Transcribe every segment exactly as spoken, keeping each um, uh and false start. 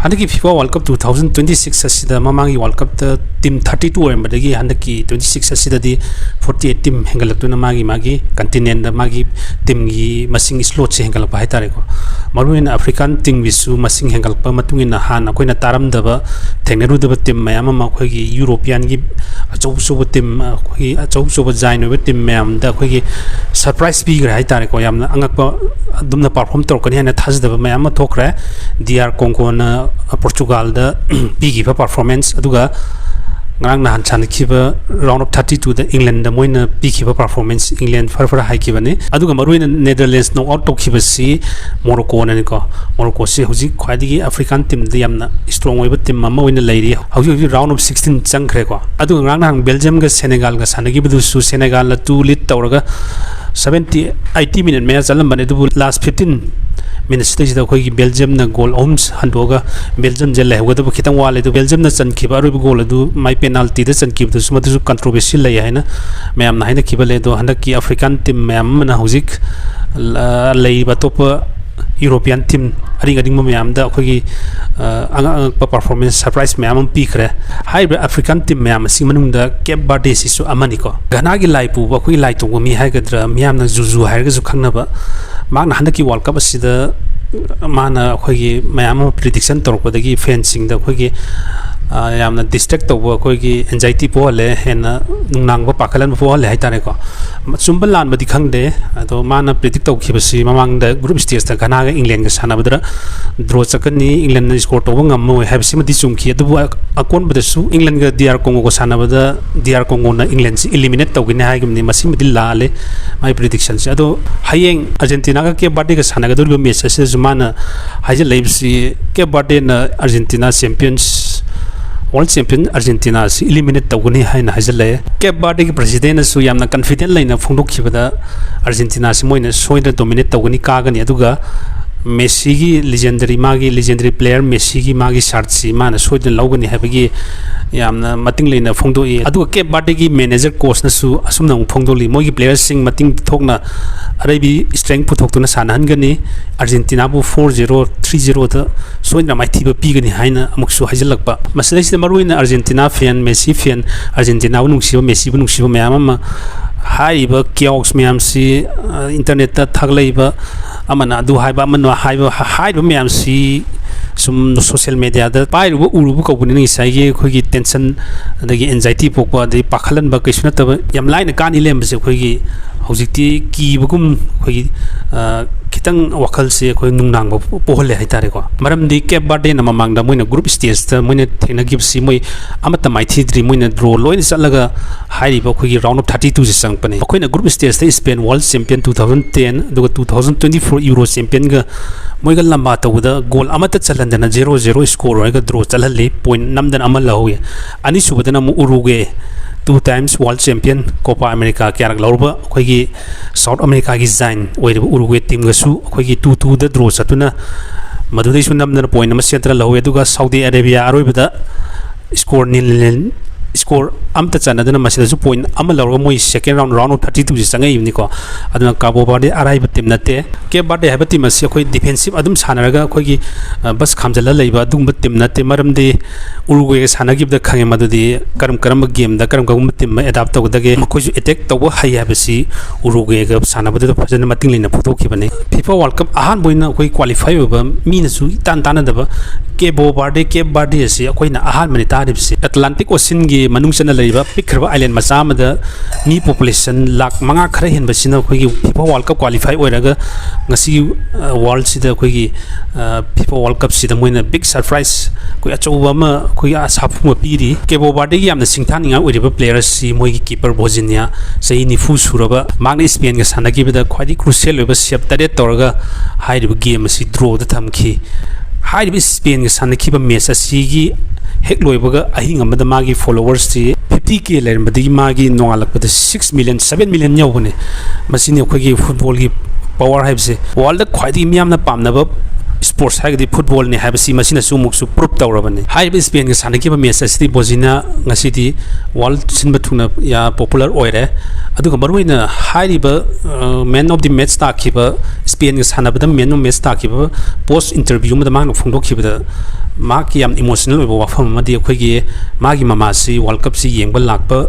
ꯍꯟꯗꯛꯀꯤ FIFA World Cup two thousand twenty six ꯑꯁꯤꯗ ꯃꯃꯥꯡꯒꯤ World Cupꯇ team thirty two ꯑꯣꯏꯔꯝꯕꯗꯒꯤ ꯍꯟꯗꯛꯀꯤ twenty six ꯑꯁꯤꯗꯗꯤ forty eight team ꯍꯦꯟꯒꯠꯂꯛꯇꯨꯅ ꯃꯥꯒꯤ ꯃꯥꯒꯤ continentꯗ ꯃꯥꯒꯤ teamꯒꯤ ꯃꯁꯤꯡ slotꯁꯦ ꯍꯦꯟꯒꯠꯂꯛꯄ ꯍꯥꯏꯇꯥꯔꯦꯀꯣ꯫ ꯃꯔꯨꯑꯣꯏꯅ African teamꯒꯤꯁꯨ ꯃꯁꯤꯡ ꯍꯦꯟꯒꯠꯂꯛꯄ ꯃꯇꯨꯡ ꯏꯟꯅ ꯍꯥꯟꯅ ꯑꯩꯈꯣꯏꯅ ꯇꯥꯔꯝꯗꯕ, ꯊꯦꯡꯅꯔꯨꯗꯕ team ꯃꯌꯥꯝ ꯑꯃ ꯑꯩꯈꯣꯏꯒꯤ Europeanꯒꯤ ꯑꯆꯧ ꯑꯆꯧꯕ team, ꯑꯩꯈꯣꯏꯒꯤ ꯑꯆꯧ ꯑꯆꯧꯕ giant ꯑꯣꯏꯕ team ꯃꯌꯥꯝꯗ ꯑꯩꯈꯣꯏꯒꯤ surprise ꯄꯤꯈ꯭ꯔꯦ ꯍꯥꯏꯇꯥꯔꯦꯀꯣ꯫ ꯌꯥꯝꯅ ꯑꯉꯛꯄ, ꯑꯗꯨꯝꯅ perform ꯇꯧꯔꯛꯀꯅꯤ ꯍꯥꯏꯅ ꯊꯥꯖꯗꯕ ꯃꯌꯥꯝ ꯑꯃ ꯊꯣꯛꯈ꯭ꯔꯦ꯫ D R Congoꯅ Portugalꯗ ꯄꯤꯈꯤꯕ performance, ꯑꯗꯨꯒ ꯉꯔꯥꯡ ꯅꯍꯥꯟ ꯁꯥꯟꯅꯈꯤꯕ round of thirty twoꯗ Englandꯗ ꯃꯣꯏꯅ ꯄꯤꯈꯤꯕ performance, England ꯐꯔ ꯐꯔ ꯍꯥꯏꯈꯤꯕꯅꯤ꯫ ꯑꯗꯨꯒ ꯃꯔꯨꯑꯣꯏꯅ Netherlands knock out ꯇꯧꯈꯤꯕꯁꯤ Moroccoꯅꯅꯤꯀꯣ꯫ Moroccoꯁꯤ ꯍꯧꯖꯤꯛ ꯈ꯭ꯋꯥꯏꯗꯒꯤ African teamꯗ ꯌꯥꯝꯅ strong ꯑꯣꯏꯕ team ꯑꯃ ꯑꯣꯏꯅ ꯂꯩꯔꯤ꯫ ꯍꯧꯖꯤꯛ ꯍꯧꯖꯤꯛ round of sixteen ꯆꯪꯈ꯭ꯔꯦꯀꯣ꯫ ꯑꯗꯨꯒ ꯉꯔꯥꯡ ꯅꯍꯥꯟ Belgiumꯒ Senegalꯒ ꯁꯥꯟꯅꯈꯤꯕꯗꯨꯁꯨ Senegalꯅ two lead ꯇꯧꯔꯒ seventy, eighty minute ꯃꯌꯥ ꯆꯠꯂꯝꯕꯅꯦ, ꯑꯗꯨꯕꯨ last fifteen minutesꯇꯩꯁꯤꯗ ꯑꯩꯈꯣꯏꯒꯤ Belgiumꯅ goal ꯑꯍꯨꯝ ꯍꯟꯗꯣꯛꯑꯒ Belgiumꯁꯦ ꯂꯩꯍꯧꯒꯗꯕ ꯈꯤꯇꯪ ꯋꯥꯠꯂꯦ꯫ ꯑꯗꯨ Belgiumꯅ ꯆꯟꯈꯤꯕ ꯑꯔꯣꯏꯕ goal ꯑꯗꯨ ꯃꯥꯏ penaltyꯗ ꯆꯟꯈꯤꯕꯗꯨꯁꯨ, ꯃꯗꯨꯁꯨ controversy ꯂꯩ ꯍꯥꯏꯅ ꯃꯌꯥꯝꯅ ꯍꯥꯏꯅꯈꯤꯕ ꯂꯩ꯫ ꯑꯗꯣ ꯍꯟꯗꯛꯀꯤ African team ꯃꯌꯥꯝ ꯑꯃꯅ ꯍꯧꯖꯤꯛ, ꯑ, ꯂꯩꯔꯤꯕ ꯑꯇꯣꯞꯄ European team ꯑꯔꯤꯡ ꯑꯔꯤꯡꯕ ꯃꯌꯥꯝꯗ ꯑꯩꯈꯣꯏꯒꯤ, ꯑ, ꯑꯉꯛ ꯑꯉꯛꯄ performance, surprise ꯃꯌꯥꯝ ꯑꯃ ꯄꯤꯈ꯭ꯔꯦ꯫ ꯍꯥꯏꯔꯤꯕ African team ꯃꯌꯥꯝ ꯑꯁꯤ ꯃꯅꯨꯡꯗ Cape Verdeꯁꯤꯁꯨ ꯑꯃꯅꯤꯀꯣ꯫ Ghanaꯒꯤ ꯂꯥꯏ ꯄꯨꯕ, ꯑꯩꯈꯣꯏꯒꯤ ꯂꯥꯏ ꯇꯣꯡꯕ ꯃꯤ ꯍꯥꯏꯒꯗ꯭ꯔꯥ, ꯃꯤꯌꯥꯝꯅ ꯖꯨꯖꯨ ꯍꯥꯏꯔꯒꯁꯨ ꯈꯪꯅꯕ, ꯃꯍꯥꯛꯅ ꯍꯟꯗꯛꯀꯤ World Cup ꯑꯁꯤꯗ ꯃꯥꯅ ꯑꯩꯈꯣꯏꯒꯤ ꯃꯌꯥꯝ ꯑꯃ prediction ꯇꯧꯔꯛꯄꯗꯒꯤ fanꯁꯤꯡꯗ ꯑꯩꯈꯣꯏꯒꯤ, ꯑ, ꯌꯥꯝꯅ distract ꯇꯧꯕ, ꯑꯩꯈꯣꯏꯒꯤ anxiety ꯄꯣꯛꯍꯜꯂꯦ, ꯍꯦꯟꯅ ꯅꯨꯡꯅꯥꯡꯕ ꯄꯥꯈꯠꯍꯟꯕ ꯄꯣꯛꯍꯜꯂꯦ ꯍꯥꯏꯇꯥꯔꯦꯀꯣ꯫ ꯑꯆꯨꯝꯕ ꯂꯥꯟꯕꯗꯤ ꯈꯪꯗꯦ, ꯑꯗꯣ ꯃꯥꯅ predict ꯇꯧꯈꯤꯕꯁꯤ ꯃꯃꯥꯡꯗ group stageꯇ Ghanaꯒ Englandꯒ ꯁꯥꯟꯅꯕꯗ draw ꯆꯠꯀꯅꯤ, Englandꯅ score ꯇꯧꯕ ꯉꯝꯃꯣꯏ ꯍꯥꯏꯕꯁꯤꯃꯗꯤ ꯆꯨꯝꯈꯤ꯫ ꯑꯗꯨꯕꯨ ꯑ-, ꯑꯀꯣꯟꯕꯗꯁꯨ Englandꯒ D R Congoꯒ ꯁꯥꯟꯅꯕꯗ D R Congoꯅ Englandꯁꯤ eliminate ꯇꯧꯒꯅꯤ ꯍꯥꯏꯈꯤꯕꯅꯤ, ꯃꯁꯤꯃꯗꯤ ꯂꯥꯜꯂꯦ ꯃꯥꯒꯤ predictionꯁꯦ꯫ ꯑꯗꯣ ꯍꯌꯦꯡ Argentinaꯒ Cape Verdeꯒ ꯁꯥꯟꯅꯒꯗꯧꯔꯤꯕ match ꯑꯁꯤꯗꯁꯨ ꯃꯥꯅ ꯍꯥꯏꯖꯤꯜꯂꯛꯏꯕꯁꯤ Cape Verdeꯅ Argentina champions, world champion Argentinaꯁꯤ eliminate ꯇꯧꯒꯅꯤ ꯍꯥꯏꯅ ꯍꯥꯏꯖꯤꯜꯂꯛꯑꯦ꯫ Cape Verdeꯒꯤ presidentꯅꯁꯨ ꯌꯥꯝꯅ confident ꯂꯩꯅ ꯐꯣꯡꯗꯣꯛꯈꯤꯕꯗ Argentinaꯁꯤ ꯃꯣꯏꯅ ꯁꯣꯏꯗꯅ dominate ꯇꯧꯒꯅꯤ, ꯀꯥꯒꯅꯤ, ꯑꯗꯨꯒ ꯃꯦꯁꯤꯒꯤ ꯂꯤꯖꯦꯟꯗꯔꯤ, ꯃꯥꯒꯤ ꯂꯤꯖꯦꯟꯗꯔꯤ ꯄ꯭ꯂꯦꯌꯔ ꯃꯦꯁꯤꯒꯤ ꯃꯥꯒꯤ ꯁꯥꯔꯠꯁꯤ ꯃꯥꯅ ꯁꯣꯏꯗꯅ ꯂꯧꯒꯅꯤ ꯍꯥꯏꯕꯒꯤ ꯌꯥꯝꯅ ꯃꯇꯤꯡ ꯂꯩꯅ ꯐꯣꯡꯗꯣꯛꯏ꯫ ꯑꯗꯨꯒ ꯀꯦꯞ ꯕꯥꯔꯗꯦꯒꯤ ꯃꯦꯅꯦꯖꯔ ꯀꯣꯆꯅꯁꯨ ꯑꯁꯨꯝꯅ ꯑꯃꯨꯛ ꯐꯣꯡꯗꯣꯛꯂꯤ, ꯃꯣꯏꯒꯤ ꯄ꯭ꯂꯦꯌꯔꯁꯤꯡ ꯃꯇꯤꯡ ꯊꯣꯛꯅ ꯑꯔꯩꯕꯤ ꯏꯁꯇ꯭ꯔꯦꯡ ꯄꯨꯊꯣꯛꯇꯨꯅ ꯁꯥꯟꯅꯍꯟꯒꯅꯤ, ꯑꯥꯔꯖꯦꯟꯇꯤꯅꯥꯕꯨ ꯐꯣꯔ ꯖꯦꯔꯣ, ꯊ꯭ꯔꯤ ꯖꯦꯔꯣꯗ ꯁꯣꯏꯗꯅ ꯃꯥꯏꯊꯤꯕ ꯄꯤꯒꯅꯤ ꯍꯥꯏꯅ ꯑꯃꯨꯛꯁꯨ ꯍꯥꯏꯖꯤꯜꯂꯛꯄ꯫ ꯃꯁꯤꯗꯩꯁꯤꯗ ꯃꯔꯨꯑꯣꯏꯅ ꯑꯥꯔꯖꯦꯟꯇꯤꯅꯥ ꯐꯦꯟ, ꯃꯦꯁꯤ ꯐꯦꯟ, ꯑꯥꯔꯖꯦꯟꯇꯤꯅꯥꯕꯨ ꯅꯨꯡꯁꯤꯕ, ꯃꯦꯁꯤꯕꯨ ꯅꯨꯡꯁꯤꯕ ꯃꯌꯥꯝ ꯑꯃ ꯍꯥꯏꯔꯤꯕ ꯀꯤꯌꯣꯛꯁ ꯃꯌꯥꯝꯁꯤ, ꯑ, ꯏꯟꯇꯔꯅꯦꯠꯇ ꯊꯥꯒꯠꯂꯛꯏꯕ, ꯑꯃꯅ ꯑꯗꯨ ꯍꯥꯏꯕ, ꯑꯃꯅ ꯍꯥꯏꯕ, ꯍꯥꯏꯔꯤꯕ ꯃꯌꯥꯝꯁꯤ ꯁꯨꯝ ꯁꯣꯁꯤꯌꯦꯜ ꯃꯦꯗꯤꯌꯥꯗ ꯄꯥꯏꯔꯨꯕ ꯎꯔꯨꯕ ꯀꯧꯕꯅꯤꯅ ꯉꯁꯥꯏꯒꯤ ꯑꯩꯈꯣꯏꯒꯤ ꯇꯦꯟꯁꯟ ꯑꯗꯒꯤ ꯑꯦꯟꯖꯥꯏꯇꯤ ꯄꯣꯛꯄ ꯑꯗꯒꯤ ꯄꯥꯈꯠꯍꯟꯕ ꯀꯩꯁꯨ ꯅꯠꯇꯕ ꯌꯥꯝ ꯂꯥꯏꯅ ꯀꯥꯅꯤ ꯂꯩꯔꯝꯕꯁꯦ ꯑꯩꯈꯣꯏꯒꯤ ꯍꯧꯖꯤꯛꯇꯤ ꯀꯤꯕꯒꯨꯝ ꯑꯩꯈꯣꯏꯒꯤ, ꯑ, ꯈꯤꯇꯪ ꯋꯥꯈꯜꯁꯦ ꯑꯩꯈꯣꯏ ꯅꯨꯡꯅꯥꯡꯕ ꯄꯣꯛꯍꯜꯂꯦ ꯍꯥꯏꯇꯥꯔꯦꯀꯣ꯫ ꯃꯔꯝꯗꯤ ꯀꯦꯞ ꯕꯥꯔꯗꯦꯅ ꯃꯃꯥꯡꯗ ꯃꯣꯏꯅ ꯒ꯭ꯔꯨꯞ ꯁ꯭ꯇꯦꯖꯇ ꯃꯣꯏꯅ ꯊꯦꯡꯅꯈꯤꯕꯁꯤ ꯃꯣꯏ ꯑꯃꯠꯇ ꯃꯥꯏꯊꯤꯗ꯭ꯔꯤ, ꯃꯣꯏꯅ ꯗ꯭ꯔꯣ ꯂꯣꯏꯅ ꯆꯠꯂꯒ ꯍꯥꯏꯔꯤꯕ ꯑꯩꯈꯣꯏꯒꯤ ꯔꯥꯎꯟ ꯑꯣꯐ ꯊꯥꯔꯇꯤ ꯇꯨꯁꯦ ꯆꯪꯉꯛꯄꯅꯤ꯫ ꯑꯩꯈꯣꯏꯅ ꯒ꯭ꯔꯨꯞ ꯁ꯭ꯇꯦꯖꯇ Spain world champion two thousand ten ꯑꯗꯨꯒ two thousand twenty four Euro ꯆꯦꯝꯄꯤꯌꯟꯒ ꯃꯣꯏꯒ ꯂꯝꯕꯥ ꯇꯧꯕꯗ ꯒꯣꯜ ꯑꯃꯠꯇ ꯆꯜꯍꯟꯗꯅ ꯖꯦꯔꯣ ꯖꯦꯔꯣ ꯁ꯭ꯀꯣꯔ ꯑꯣꯏꯔꯒ ꯗ꯭ꯔꯣ ꯆꯠꯍꯜꯂꯤ, ꯄꯣꯏꯟ ꯅꯝꯗꯅ ꯑꯃ ꯂꯧꯍꯧꯏ꯫ ꯑꯅꯤꯁꯨꯕꯗꯅ ꯑꯃꯨꯛ ꯎꯔꯨꯒꯦ, two times world champion, Copa America ꯀꯌꯥꯔꯛ ꯂꯧꯔꯕ ꯑꯩꯈꯣꯏꯒꯤ ꯁꯥꯎꯠ ꯑꯃꯦꯔꯤꯀꯥꯒꯤ ꯖꯥꯏꯟ ꯑꯣꯏꯔꯤꯕ ꯎꯔꯨꯒꯦ ꯇꯤꯝꯒꯁꯨ ꯑꯩꯈꯣꯏꯒꯤ ꯇꯨ ꯇꯨꯗ ꯗ꯭ꯔꯣ ꯆꯠꯇꯨꯅ ꯃꯗꯨꯗꯩꯁꯨ ꯅꯝꯗꯅ ꯄꯣꯏꯟ ꯑꯃ ꯁꯦꯠꯇꯅ ꯂꯧꯍꯧꯏ꯫ ꯑꯗꯨꯒ ꯁꯥꯎꯗꯤ ꯑꯔꯦꯕꯤꯌꯥ ꯑꯔꯣꯏꯕꯗ ꯁ꯭ꯀꯣꯔ ꯅꯤꯜ ꯅꯤꯜ, ꯁ꯭ꯀꯣꯔ ꯑꯝꯇ ꯆꯟꯅꯗꯅ ꯃꯁꯤꯗꯁꯨ ꯄꯣꯏꯟ ꯑꯃ ꯂꯧꯔꯒ ꯃꯣꯏ ꯁꯦꯀꯦꯟ ꯔꯥꯎꯟ, ꯔꯥꯎꯟ ꯑꯣꯐ ꯊꯥꯔꯇꯤ ꯇꯨꯁꯤ ꯆꯪꯉꯛꯏꯕꯅꯤꯀꯣ꯫ ꯑꯗꯨꯅ ꯀꯥꯕꯣ ꯕꯥꯔꯗꯦ ꯑꯔꯥꯏꯕ ꯇꯤꯝ ꯅꯠꯇꯦ꯫ ꯀꯦꯞ ꯕꯥꯔꯗꯦ ꯍꯥꯏꯕ ꯇꯤꯝ ꯑꯁꯤ ꯑꯩꯈꯣꯏ ꯗꯤꯐꯦꯟꯁꯤꯞ ꯑꯗꯨꯝ ꯁꯥꯟꯅꯔꯒ ꯑꯩꯈꯣꯏꯒꯤ, ꯑ, ꯕꯁ ꯈꯥꯝꯖꯤꯜꯂ ꯂꯩꯕ ꯑꯗꯨꯒꯨꯝꯕ ꯇꯤꯝ ꯅꯠꯇꯦ꯫ ꯃꯔꯝꯗꯤ ꯎꯔꯨꯒ꯭ꯋꯦꯒ ꯁꯥꯟꯅꯈꯤꯕꯗ ꯈꯪꯉꯦ ꯃꯗꯨꯗꯤ ꯀꯔꯝ ꯀꯔꯝꯕ ꯒꯦꯝꯗ ꯀꯔꯝ ꯀꯔꯝꯕ ꯇꯤꯝ ꯑꯦꯗꯥꯞ ꯇꯧꯒꯗꯒꯦ꯫ ꯃꯈꯣꯏꯁꯨ ꯑꯦꯇꯦꯛ ꯇꯧꯕ ꯍꯩ ꯍꯥꯏꯕꯁꯤ ꯎꯔꯨꯒ꯭ꯋꯦꯒ ꯁꯥꯟꯅꯕꯗꯨꯗ ꯐꯖꯅ ꯃꯇꯤꯡ ꯂꯩꯅ ꯐꯣꯡꯗꯣꯛꯈꯤꯕꯅꯤ꯫ ꯐꯤꯐꯥ ꯋꯥꯔꯜ ꯀꯞ ꯑꯍꯥꯟꯕ ꯑꯣꯏꯅ ꯑꯩꯈꯣꯏ ꯀ꯭ꯋꯥꯂꯤꯐꯥꯏ ꯑꯣꯏꯕ ꯃꯤꯅꯁꯨ ꯏꯇꯥꯟ ꯇꯥꯟꯅꯗꯕ ꯀꯦꯕꯣ ꯕꯥꯔꯗꯦ, ꯀꯦꯞ ꯕꯥꯔꯗꯦ ꯑꯁꯤ ꯑꯩꯈꯣꯏꯅ ꯑꯍꯥꯟꯕꯅꯤ ꯇꯥꯔꯤꯕꯁꯤ꯫ ꯑꯦꯠꯂꯥꯟꯇꯤꯛ ꯑꯣꯁꯤꯟꯒꯤ ꯃꯅꯨꯡ ꯆꯟꯅ ꯂꯩꯔꯤꯕ ꯄꯤꯛꯈ꯭ꯔꯕ ꯑꯥꯏꯂꯦꯟ ꯃꯆꯥ ꯑꯃꯗ ꯃꯤ ꯄꯣꯄꯨꯂꯦꯁꯟ ꯂꯥꯈ ꯃꯉꯥ ꯈꯔ ꯍꯦꯟꯕꯁꯤꯅ ꯑꯩꯈꯣꯏꯒꯤ ꯐꯤꯐꯥ ꯋꯥꯔꯜ ꯀꯞ ꯀ꯭ꯋꯥꯂꯤꯐꯥꯏ ꯑꯣꯏꯔꯒ ꯉꯁꯤꯒꯤ, ꯑ, ꯋꯥꯔꯜꯁꯤꯗ ꯑꯩꯈꯣꯏꯒꯤ, ꯑ, ꯐꯤꯐꯥ ꯋꯥꯔꯜ ꯀꯞꯁꯤꯗ ꯃꯣꯏꯅ ꯕꯤꯛ ꯁꯔꯄ꯭ꯔꯥꯏꯁ ꯑꯩꯈꯣꯏ ꯑꯆꯧꯕ ꯑꯃ ꯑꯩꯈꯣꯏꯒꯤ ꯑꯁꯥ ꯐꯨꯝꯕ ꯄꯤꯔꯤ꯫ ꯀꯦꯕꯣ ꯕꯥꯔꯗꯦꯒꯤ ꯌꯥꯝꯅ ꯁꯤꯡꯊꯥꯅꯤꯡꯉꯥꯏ ꯑꯣꯏꯔꯤꯕ ꯄ꯭ꯂꯦꯌꯔ ꯑꯁꯤ ꯃꯣꯏꯒꯤ ꯀꯤꯄꯔ ꯕꯣꯖꯤꯅꯤꯌꯥ, ꯆꯍꯤ ꯅꯤꯐꯨ ꯁꯨꯔꯕ, ꯃꯍꯥꯛꯅ ꯏꯁꯄꯦꯟꯒ ꯁꯥꯟꯅꯈꯤꯕꯗ ꯈ꯭ꯋꯥꯏꯗꯒꯤ ꯀ꯭ꯔꯨꯁꯤꯌꯦꯜ ꯑꯣꯏꯕ ꯁꯦꯞ ꯇꯔꯦꯠ ꯇꯧꯔꯒ ꯍꯥꯏꯔꯤꯕ ꯒꯦꯝ ꯑꯁꯤ ꯗ꯭ꯔꯣꯗ ꯊꯝꯈꯤ꯫ ꯍꯥꯏꯔꯤꯕ ꯏꯁꯄꯦꯟꯒ ꯁꯥꯟꯅꯈꯤꯕ ꯃꯦꯠꯆ ꯑꯁꯤꯒꯤ ꯍꯦꯛ ꯂꯣꯏꯕꯒ ꯑꯍꯤꯡ ꯑꯃꯗ ꯃꯥꯒꯤ followersꯁꯤ fifty K ꯂꯩꯔꯝꯕꯗꯒꯤ ꯃꯥꯒꯤ ꯅꯣꯡꯉꯥꯜꯂꯛꯄꯗ six million, seven million ꯌꯧꯕꯅꯦ꯫ ꯃꯁꯤꯅꯤ ꯑꯩꯈꯣꯏꯒꯤ footballꯒꯤ power ꯍꯥꯏꯕꯁꯦ꯫ Worldꯗ ꯈ꯭ꯋꯥꯏꯗꯒꯤ ꯃꯤꯌꯥꯝꯅ ꯄꯥꯝꯅꯕ sports ꯍꯥꯏꯔꯒꯗꯤ footballꯅꯤ ꯍꯥꯏꯕꯁꯤ ꯃꯁꯤꯅꯁꯨ ꯑꯃꯨꯛꯁꯨ prove ꯇꯧꯔꯕꯅꯤ꯫ ꯍꯥꯏꯔꯤꯕ Spainꯒ ꯁꯥꯟꯅꯈꯤꯕ match ꯑꯁꯤꯗꯤ Bosnia ꯉꯁꯤꯗꯤ world ꯁꯤꯟꯕ ꯊꯨꯡꯅ ꯌꯥ-, popular ꯑꯣꯏꯔꯦ꯫ ꯑꯗꯨꯒ ꯃꯔꯨꯑꯣꯏꯅ ꯍꯥꯏꯔꯤꯕ, ꯑ, man of the match ꯇꯥꯈꯤꯕ, Spainꯒ ꯁꯥꯟꯅꯕꯗ man of match ꯇꯥꯈꯤꯕ post interview ꯑꯃꯗ ꯃꯍꯥꯛꯅ ꯐꯣꯡꯗꯣꯛꯈꯤꯕꯗ ꯃꯍꯥꯛꯀꯤ ꯌꯥꯝ emotional ꯑꯣꯏꯕ ꯋꯥꯐꯝ ꯑꯃꯗꯤ ꯑꯩꯈꯣꯏꯒꯤ ꯃꯥꯒꯤ ꯃꯃꯥꯁꯤ World Cupꯁꯤ ꯌꯦꯡꯕ ꯂꯥꯛꯄ,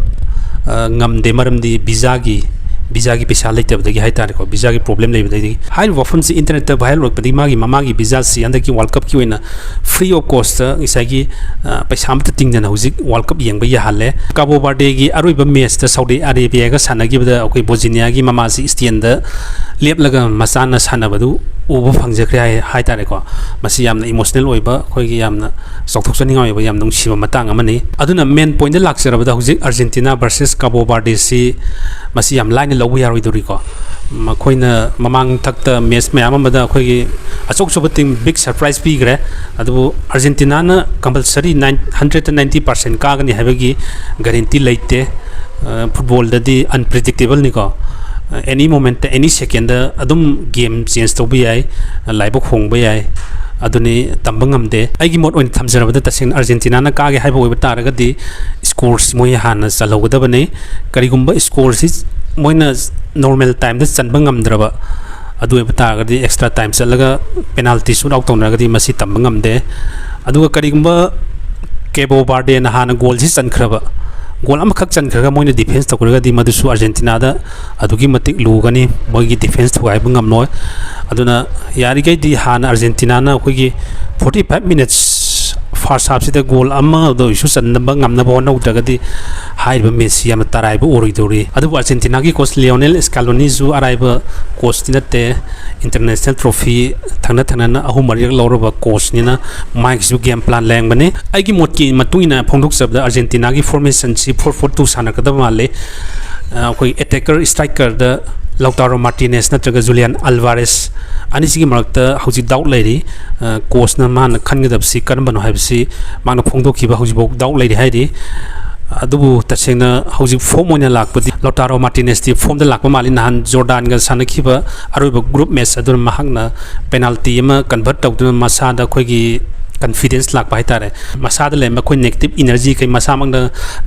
ꯑ, ꯉꯝꯗꯦ, ꯃꯔꯝꯗꯤ visaꯒꯤ, visaꯒꯤ ꯄꯩꯁꯥ ꯂꯩꯇꯕꯗꯒꯤ ꯍꯥꯏꯇꯥꯔꯦꯀꯣ, visaꯒꯤ problem ꯂꯩꯕꯗꯒꯤ꯫ ꯍꯥꯏꯔꯤꯕ ꯋꯥꯐꯝꯁꯤ internetꯇ viral ꯑꯣꯏꯔꯛꯄꯗꯒꯤ ꯃꯥꯒꯤ ꯃꯃꯥꯒꯤ visaꯁꯤ ꯍꯟꯗꯛꯀꯤ World Cupꯀꯤ ꯑꯣꯏꯅ free of costꯇ ꯉꯁꯥꯏꯒꯤ, ꯑ, ꯄꯩꯁꯥ ꯑꯃꯠꯇ ꯇꯤꯡꯗꯅ ꯍꯧꯖꯤꯛ World Cup ꯌꯦꯡꯕ ꯌꯥꯍꯜꯂꯦ꯫ Cabo Verdeꯒꯤ ꯑꯔꯣꯏꯕ matchꯇ Saudi Arabiaꯒ ꯁꯥꯟꯅꯈꯤꯕꯗ ꯑꯩꯈꯣꯏ Bosniaꯒꯤ ꯃꯃꯥꯁꯤ standꯗ ꯂꯦꯞꯂꯒ ꯃꯆꯥꯅ ꯁꯥꯟꯅꯕꯗꯨ ꯎꯕ ꯐꯪꯖꯈ꯭ꯔꯦ ꯍꯥꯏ, ꯍꯥꯏꯇꯥꯔꯦꯀꯣ꯫ ꯃꯁꯤ ꯌꯥꯝꯅ emotional ꯑꯣꯏꯕ, ꯑꯩꯈꯣꯏꯒꯤ ꯌꯥꯝꯅ ꯆꯥꯎꯊꯣꯛꯆꯅꯤꯡꯉꯥꯏ ꯑꯣꯏꯕ ꯌꯥꯝ ꯅꯨꯡꯁꯤꯕ ꯃꯇꯥꯡ ꯑꯃꯅꯤ꯫ ꯑꯗꯨꯅ main pointꯇ ꯂꯥꯛꯆꯔꯕꯗ ꯍꯧꯖꯤꯛ Argentina versus Cabo Verdeꯁꯤ ꯃꯁꯤ ꯌꯥꯝ ꯂꯥꯏꯅ ꯂꯧꯕ ꯌꯥꯔꯣꯏꯗꯧꯔꯤꯀꯣ꯫ ꯃꯈꯣꯏꯅ ꯃꯃꯥꯡ ꯊꯛꯇ match ꯃꯌꯥꯝ ꯑꯃꯗ ꯑꯩꯈꯣꯏꯒꯤ ꯑꯆꯧ ꯑꯆꯧꯕ team big surprise ꯄꯤꯈ꯭ꯔꯦ꯫ ꯑꯗꯨꯕꯨ Argentinaꯅ compulsory nine hundredꯇ ninety percent ꯀꯥꯒꯅꯤ ꯍꯥꯏꯕꯒꯤ guarantee ꯂꯩꯇꯦ꯫ ꯑ, footballꯗꯗꯤ unpredictableꯅꯤꯀꯣ꯫ ꯑ, any momentꯇ, any secondꯗ ꯑꯗꯨꯝ game change ꯇꯧꯕ ꯌꯥꯏ, ꯑ, ꯂꯥꯏꯕꯛ ꯍꯣꯡꯕ ꯌꯥꯏ꯫ ꯑꯗꯨꯅꯤ ꯇꯝꯕ ꯉꯝꯗꯦ꯫ ꯑꯩꯒꯤ ꯃꯣꯠ ꯑꯣꯏꯅ ꯊꯝꯖꯔꯕꯗ ꯇꯁꯦꯡꯅ Argentinaꯅ ꯀꯥꯒꯦ ꯍꯥꯏꯕ ꯑꯣꯏꯕ ꯇꯥꯔꯒꯗꯤ scoreꯁꯤ ꯃꯣꯏ ꯍꯥꯟꯅ ꯆꯜꯍꯧꯒꯗꯕꯅꯤ꯫ ꯀꯔꯤꯒꯨꯝꯕ scoreꯁꯤ ꯃꯣꯏꯅ normal timeꯗ ꯆꯟꯕ ꯉꯝꯗ꯭ꯔꯕ, ꯑꯗꯨ ꯑꯣꯏꯕ ꯇꯥꯔꯒꯗꯤ extra time ꯆꯠꯂꯒ penalty shoot out ꯇꯧꯅꯔꯒꯗꯤ ꯃꯁꯤ ꯇꯝꯕ ꯉꯝꯗꯦ꯫ ꯑꯗꯨꯒ ꯀꯔꯤꯒꯨꯝꯕ Cabo Verdeꯅ ꯍꯥꯟꯅ goalꯁꯤ ꯆꯟꯈ꯭ꯔꯕ, goal ꯑꯃꯈꯛ ꯆꯟꯈ꯭ꯔꯒ ꯃꯣꯏꯅ defence ꯇꯧꯈ꯭ꯔꯒꯗꯤ ꯃꯗꯨꯁꯨ Argentinaꯗ ꯑꯗꯨꯛꯀꯤ ꯃꯇꯤꯛ ꯂꯨꯒꯅꯤ, ꯃꯣꯏꯒꯤ defence ꯊꯨꯒꯥꯏꯕ ꯉꯝꯂꯣꯏ꯫ ꯑꯗꯨꯅ ꯌꯥꯔꯤꯈꯩꯗꯤ ꯍꯥꯟꯅ Argentinaꯅ ꯑꯩꯈꯣꯏꯒꯤ forty five minutes first halfꯁꯤꯗ goal ꯑꯃꯗ ꯑꯣꯏꯁꯨ ꯆꯟꯅꯕ ꯉꯝꯅꯕ ꯍꯣꯠꯅꯍꯧꯗ꯭ꯔꯒꯗꯤ ꯍꯥꯏꯔꯤꯕ matchꯁꯤ ꯌꯥꯝꯅ ꯇꯔꯥꯏꯕ ꯑꯣꯏꯔꯣꯏꯗꯧꯔꯤ꯫ ꯑꯗꯨꯕꯨ Argentinaꯒꯤ coach Lionel Scaloniꯁꯨ ꯑꯔꯥꯏꯕ coachꯇꯤ ꯅꯠꯇꯦ꯫ International trophy ꯊꯪꯅ ꯊꯪꯅꯅ ꯑꯍꯨꯝ ꯃꯔꯤꯔꯛ ꯂꯧꯔꯕ coachꯅꯤꯅ ꯃꯥꯒꯤꯁꯨ game plan ꯂꯩꯔꯝꯒꯅꯤ꯫ ꯑꯩꯒꯤ ꯃꯣꯠꯀꯤ ꯃꯇꯨꯡ ꯏꯟꯅ ꯐꯣꯡꯗꯣꯛꯆꯕꯗ Argentinaꯒꯤ formationꯁꯤ four four two ꯁꯥꯟꯅꯒꯗꯕ ꯃꯥꯜꯂꯤ꯫ ꯑ, ꯑꯩꯈꯣꯏ attacker, strikerꯗ ꯂꯧꯇꯥꯔꯣ ꯃꯥꯔꯇꯤꯅꯦꯁ ꯅꯠꯇ꯭ꯔꯒ ꯖꯨꯂꯤꯌꯥꯟ ꯑꯜꯚꯥꯔꯦꯁ ꯑꯅꯤꯁꯤꯒꯤ ꯃꯔꯛꯇ ꯍꯧꯖꯤꯛ ꯗꯥꯎꯠ ꯂꯩꯔꯤ꯫ ꯀꯣꯆꯅ ꯃꯥꯅ ꯈꯟꯒꯗꯕꯁꯤ ꯀꯔꯝꯕꯅꯣ ꯍꯥꯏꯕꯁꯤ ꯃꯥꯅ ꯐꯣꯡꯗꯣꯛꯈꯤꯕ ꯍꯧꯖꯤꯛꯐꯥꯎ ꯗꯥꯎꯠ ꯂꯩꯔꯤ ꯍꯥꯏꯔꯤ꯫ ꯑꯗꯨꯕꯨ ꯇꯁꯦꯡꯅ ꯍꯧꯖꯤꯛ ꯐꯣꯝ ꯑꯣꯏꯅ ꯂꯥꯛꯄꯗꯤ ꯂꯣꯇꯥꯔꯣ ꯃꯥꯔꯇꯤꯅꯦꯁꯇꯤ ꯐꯣꯝꯗ ꯂꯥꯛꯄ ꯃꯥꯜꯂꯤ꯫ ꯅꯍꯥꯟ ꯖꯣꯔꯗꯥꯟꯒ ꯁꯥꯟꯅꯈꯤꯕ ꯑꯔꯣꯏꯕ ꯒ꯭ꯔꯨꯞ ꯃꯦꯠꯆ ꯑꯗꯨꯅ ꯃꯍꯥꯛꯅ ꯄꯦꯅꯥꯜꯇꯤ ꯑꯃ ꯀꯟꯚꯔꯠ ꯇꯧꯗꯨꯅ ꯃꯁꯥꯗ ꯑꯩꯈꯣꯏꯒꯤ ꯀꯟꯐꯤꯗꯦꯟꯁ ꯂꯥꯛꯄ ꯍꯥꯏꯇꯥꯔꯦ꯫ ꯃꯁꯥꯗ ꯂꯩꯔꯝꯕ ꯑꯩꯈꯣꯏ ꯅꯦꯒꯦꯇꯤꯞ ꯏꯅꯔꯖꯤ ꯀꯩ ꯃꯁꯥꯃꯛꯅ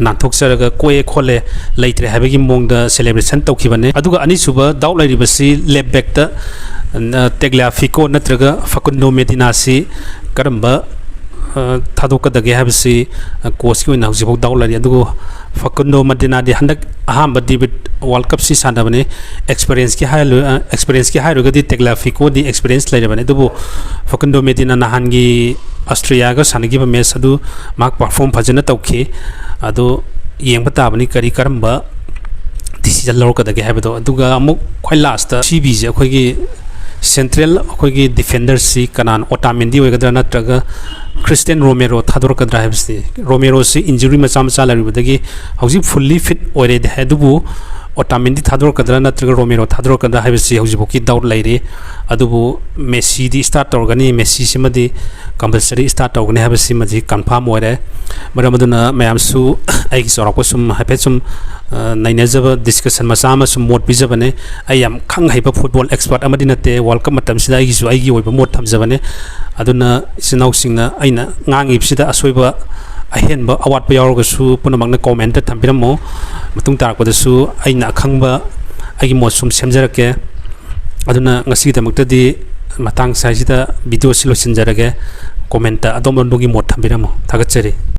ꯅꯥꯟꯊꯣꯛꯆꯔꯒ ꯀꯣꯛꯑꯦ ꯈꯣꯠꯂꯦ ꯂꯩꯇ꯭ꯔꯦ ꯍꯥꯏꯕꯒꯤ ꯃꯑꯣꯡꯗ ꯁꯦꯂꯦꯕ꯭ꯔꯦꯁꯟ ꯇꯧꯈꯤꯕꯅꯦ꯫ ꯑꯗꯨꯒ ꯑꯅꯤꯁꯨꯕ ꯗꯥꯎꯠ ꯂꯩꯔꯤꯕꯁꯤ ꯂꯦꯞ ꯕꯦꯛꯇ, ꯑ, ꯇꯦꯒ꯭ꯂꯥꯐꯤꯀꯣ ꯅꯠꯇ꯭ꯔꯒ ꯐꯀꯨꯟꯗꯣ ꯃꯦꯗꯤꯅꯥꯁꯤ ꯀꯔꯝꯕ, ꯑ, ꯊꯥꯗꯣꯛꯀꯗꯒꯦ ꯍꯥꯏꯕꯁꯤ, ꯑ, ꯀꯣꯆꯀꯤ ꯑꯣꯏꯅ ꯍꯧꯖꯤꯛꯐꯥꯎ ꯗꯥꯎꯠ ꯂꯩꯔꯤ꯫ ꯑꯗꯨꯕꯨ ꯐꯀꯨꯟꯗꯣ ꯃꯦꯗꯤꯅꯥꯗꯤ ꯍꯟꯗꯛ ꯑꯍꯥꯟꯕ ꯗꯦꯕꯤꯠ ꯋꯥꯔꯜ ꯀꯞꯁꯤ ꯁꯥꯟꯅꯕꯅꯤ꯫ ꯑꯦꯛꯁꯄꯤꯔꯤꯌꯦꯟꯁꯀꯤ ꯍꯥꯏꯔꯨ-, ꯑ, ꯑꯦꯛꯁꯄꯤꯔꯤꯌꯦꯟꯁꯀꯤ ꯍꯥꯏꯔꯨꯔꯒꯗꯤ ꯇꯦꯒ꯭ꯂꯥꯐꯤꯀꯣꯗꯤ ꯑꯦꯛꯁꯄꯤꯔꯤꯌꯦꯟꯁ ꯂꯩꯔꯕꯅꯤ꯫ ꯑꯗꯨꯕꯨ ꯐꯀꯨꯟꯗꯣ ꯃꯦꯗꯤꯅꯥ ꯅꯍꯥꯟꯒꯤ ꯑꯁꯇ꯭ꯔꯤꯌꯥꯒ ꯁꯥꯟꯅꯈꯤꯕ ꯃꯦꯠꯆ ꯑꯗꯨ ꯃꯍꯥꯛ ꯄꯔꯐꯣꯔꯝ ꯐꯖꯅ ꯇꯧꯈꯤ꯫ ꯑꯗꯨ ꯌꯦꯡꯕ ꯇꯥꯕꯅꯤ ꯀꯔꯤ ꯀꯔꯝꯕ ꯗꯤꯁꯤꯖꯟ ꯂꯧꯔꯛꯀꯗꯒꯦ ꯍꯥꯏꯕꯗꯣ꯫ ꯑꯗꯨꯒ ꯑꯃꯨꯛ ꯈ꯭ꯋꯥꯏ ꯂꯥꯁꯇ ꯁꯤ ꯕꯤꯁꯦ ꯑꯩꯈꯣꯏꯒꯤ ꯁꯦꯟꯇ꯭ꯔꯦꯜ ꯑꯩꯈꯣꯏꯒꯤ ꯗꯤꯐꯦꯟꯗꯔꯁꯤ ꯀꯅꯥꯅ, ꯑꯣꯇꯥꯃꯦꯟꯗꯤ ꯑꯣꯏꯒꯗ꯭ꯔꯥ ꯅꯠꯇ꯭ꯔꯒ ꯈ꯭ꯔꯤꯁꯇꯤꯌꯥꯟ ꯔꯣꯃꯦꯔꯣ ꯊꯥꯗꯣꯔꯛꯀꯗ꯭ꯔꯥ ꯍꯥꯏꯕꯁꯤꯗꯤ꯫ ꯔꯣꯃꯦꯔꯣꯁꯤ ꯏꯟꯖꯨꯔꯤ ꯃꯆꯥ ꯃꯆꯥ ꯂꯩꯔꯨꯕꯗꯒꯤ ꯍꯧꯖꯤꯛ ꯐꯨꯜꯂꯤ ꯐꯤꯠ ꯑꯣꯏꯔꯦꯗꯤ ꯍꯥꯏ, ꯑꯗꯨꯕꯨ ꯑꯣꯇꯥꯃꯦꯟꯗꯤ ꯊꯥꯗꯣꯔꯛꯀꯗ꯭ꯔꯥ ꯅꯠꯇ꯭ꯔꯒ ꯔꯣꯃꯦꯔꯣ ꯊꯥꯗꯣꯔꯛꯀꯗ꯭ꯔꯥ ꯍꯥꯏꯕꯁꯤ ꯍꯧꯖꯤꯛꯐꯥꯎꯒꯤ ꯗꯥꯎꯠ ꯂꯩꯔꯤ꯫ ꯑꯗꯨꯕꯨ ꯃꯦꯁꯤꯗꯤ ꯁ꯭ꯇꯥꯔꯠ ꯇꯧꯔꯒꯅꯤ꯫ ꯃꯦꯁꯤꯁꯤꯃꯗꯤ ꯀꯝꯄꯜꯁꯔꯤ ꯁ꯭ꯇꯥꯔꯠ ꯇꯧꯒꯅꯤ ꯍꯥꯏꯕꯁꯤꯃꯗꯤ ꯀꯟꯐꯥꯔꯝ ꯑꯣꯏꯔꯦ꯫ ꯃꯔꯝ ꯑꯗꯨꯅ ꯃꯌꯥꯝꯁꯨ ꯑꯩꯒꯤ ꯆꯥꯎꯔꯥꯛꯄ ꯁꯨꯝ ꯍꯥꯏꯐꯦꯠ ꯁꯨꯝ, ꯑ, ꯅꯩꯅꯖꯕ ꯗꯤꯁꯀꯁꯟ ꯃꯆꯥ ꯑꯃ ꯁꯨꯝ ꯃꯣꯠ ꯄꯤꯖꯕꯅꯦ꯫ ꯑꯩ ꯌꯥꯝ ꯈꯪ ꯍꯩꯕ ꯐꯨꯠꯕꯣꯜ ꯑꯦꯛꯁꯄꯔꯠ ꯑꯃꯗꯤ ꯅꯠꯇꯦ꯫ ꯋꯥꯔꯜ ꯀꯞ ꯃꯇꯝꯁꯤꯗ ꯑꯩꯒꯤꯁꯨ ꯑꯩꯒꯤ ꯑꯣꯏꯕ ꯃꯣꯠ ꯊꯝꯖꯕꯅꯦ꯫ ꯑꯗꯨꯅ ꯏꯆꯤꯟ ꯏꯅꯥꯎꯁꯤꯡꯅ ꯑꯩꯅ ꯉꯥꯡꯉꯤꯕꯁꯤꯗ ꯑꯁꯣꯏꯕ ꯑꯍꯦꯟꯕ ꯑꯋꯥꯠꯄ ꯌꯥꯎꯔꯒꯁꯨ ꯄꯨꯝꯅꯃꯛꯅ ꯀꯣꯃꯦꯟꯇ ꯊꯝꯕꯤꯔꯝꯃꯣ꯫ ꯃꯇꯨꯡ ꯇꯥꯔꯛꯄꯗꯁꯨ ꯑꯩꯅ ꯑꯈꯪꯕ ꯑꯩꯒꯤ ꯃꯣꯠ ꯁꯨꯝ ꯁꯦꯝꯖꯔꯛꯀꯦ꯫ ꯑꯗꯨꯅ ꯉꯁꯤꯒꯤꯗꯃꯛꯇꯗꯤ ꯃꯇꯥꯡ ꯁ꯭ꯋꯥꯏꯁꯤꯗ ꯚꯤꯗꯤꯑꯣꯁꯤ ꯂꯣꯏꯁꯤꯟꯖꯔꯒꯦ꯫ ꯀꯣꯃꯦꯟꯇ ꯑꯗꯣꯝ ꯑꯗꯣꯝꯒꯤ ꯃꯣꯠ ꯊꯝꯕꯤꯔꯝꯃꯣ꯫ ꯊꯥꯒꯠꯆꯔꯤ꯫